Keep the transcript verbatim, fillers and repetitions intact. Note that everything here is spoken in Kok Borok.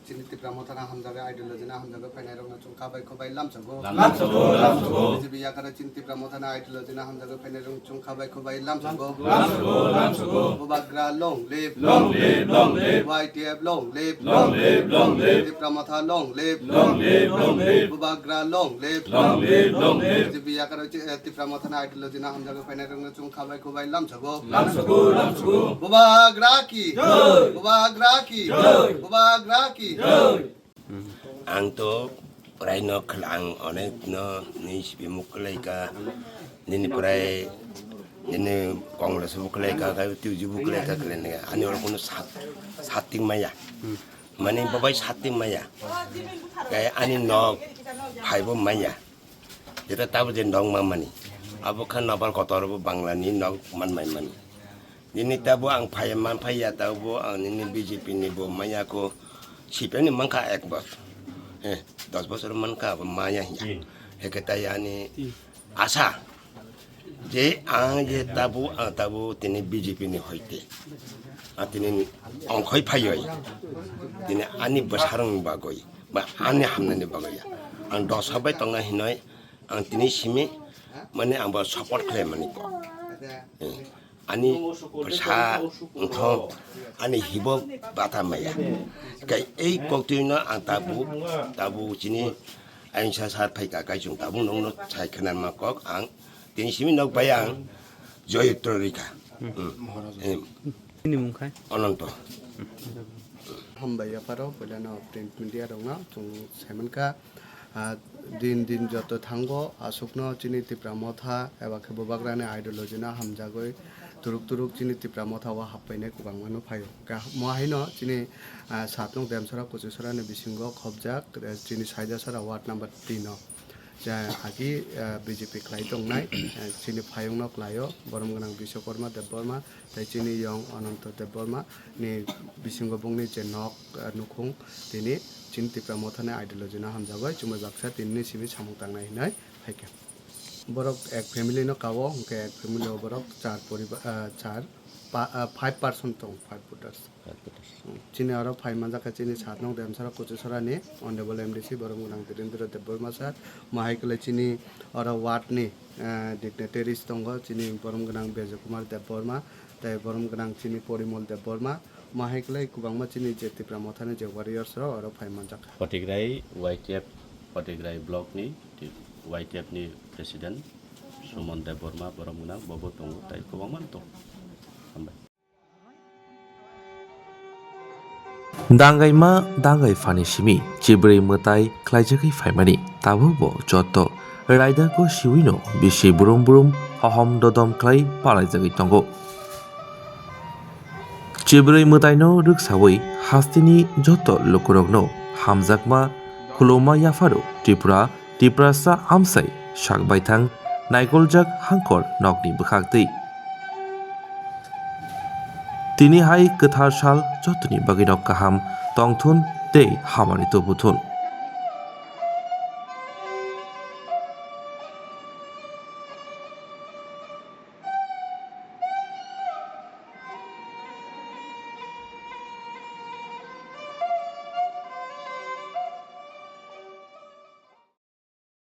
Chini Tipra Motha na hamjagwi, ideology na hamjagwi phainairokno chwng kha bai khubai lamsago. Lamsago, lamsago. B J P yakar chini Tipra Motha na ideology na hamjagwi phainairokno chwng kha bai khubai lamsago. Lamsago, lamsago. Bubagra long live. Long live, long live. Y T F long live. Long live, long live. Tipra Motha long live. Long live, long live. Bubagra long live. Long live, long live. B J P yakar chi-, eh, Tipra Motha na ideology na hamjagwi phainairokno chwng kha bai khubai lamsago. Lamsago, lamsago. Bubagra ki. Jai. Bubagra ki. Jai. Bubagra ki. Jai. Ang to prai no khla-, ang onek no ni sipi muk kwlai ka, nini prai, nini Congress muk kwlai ka, ka tuju muk kwlai ka kwlai ne. Ani oro kono sat, sat ting maya. Mani babai sat ting maya. Kai ani nok phai bo maya. Jeta tabo je nok ma mani. Abo kha nokbar kotor bo Bangla ni nok man mai mani. Nini tabo ang phai man phai ya tabo ang nini B J P ni bo maya ko C P M ni mankha ek bosor. Eh, dos bosor mankha abo maya hiya. Heke tai ani asa je ang je tabo ang tabo tini B J P ni hoite. Ang tini ongkhoi phaioi. Tini ani bwsarang bagoi ba ani hamnani bagoi ya. Ang dosa bai tongna hinoi ang tini simi mane ang bo support khlai mani ko. Eh, ani bwsa wngkha ani hibo bata maya. Kai ei koktwino ang tabu, tabu chini ayungsa sar phaika kai chwng tabu nongno sai khna ma kok ang tini simi nok bai ang joyotro rikha. Hmm. Eh, Nini mung khai? Ananto. Hambai yapharo puilano print media rokno chwng saimankha. Ah, din din joto thango, aswkno chini Tipra Motha eba khe Bubagrani ideology no hamjagwi turuk turuk chini Tipra Motha o happainai kwbangma no phaio. Ka-, mo haino chini, ah, satnok Demsora Kuchusora ni bisingo khobjak, eh, chini Saidasora ward number tin o. Ja, agi, ah, B J P khlai tongnai, eh, chini phayungno khlaio, borom gwnang Biswakarma Debbarma, tei chini yong Ananto Debbarma ni bisingo bongni je nok, ah, nukhung tini chini Tipra Mothani ideology no hamjagwi chumui baksa tinini simi samung tangnai hinwi phaikha. Borok ek family no kao, hwnkhe ek family o borok char poriba-, ah, char pa-, ah, five person tong, five voters. Chini oro phai manjakha chini satnok Demsora Kuchusora ni Honorable M D C borom gwnang Dhirendra Debbarma sir, mo hai kwlai chini oro ward ni, ah, dignitaries tongo, chini borom gwnang Bejo Kumar Debbarma, tei borom gwnang chini Porimol Debbarma, mo hai kwlai kwbangma chini je Tipra Mothani je warriors rok oro phai manjakha. Patigrai Y T F, Patigrai block ni Y T F ni president Suman Debbarma borom gwnang bobo tongo, tei kwbangma tongo. Hambai. Dangaima dangai phani simi chibrwi mwtai khlaijagwi phaimani, tabukbo joto raidako siwino bisi brum brum hohom dodom khlai palaijagwi tongo. Chibrwi mwtaino rwksawi hasteni joto lukurokno hamjakma khulumma yapharo Tripura Tiprasa amsai sak baithang naikoljak hangkor nokni bwkhaktwi. Tini hai kwthar sal jotoni bagwino kaham tongthun tei hamari tubuthun.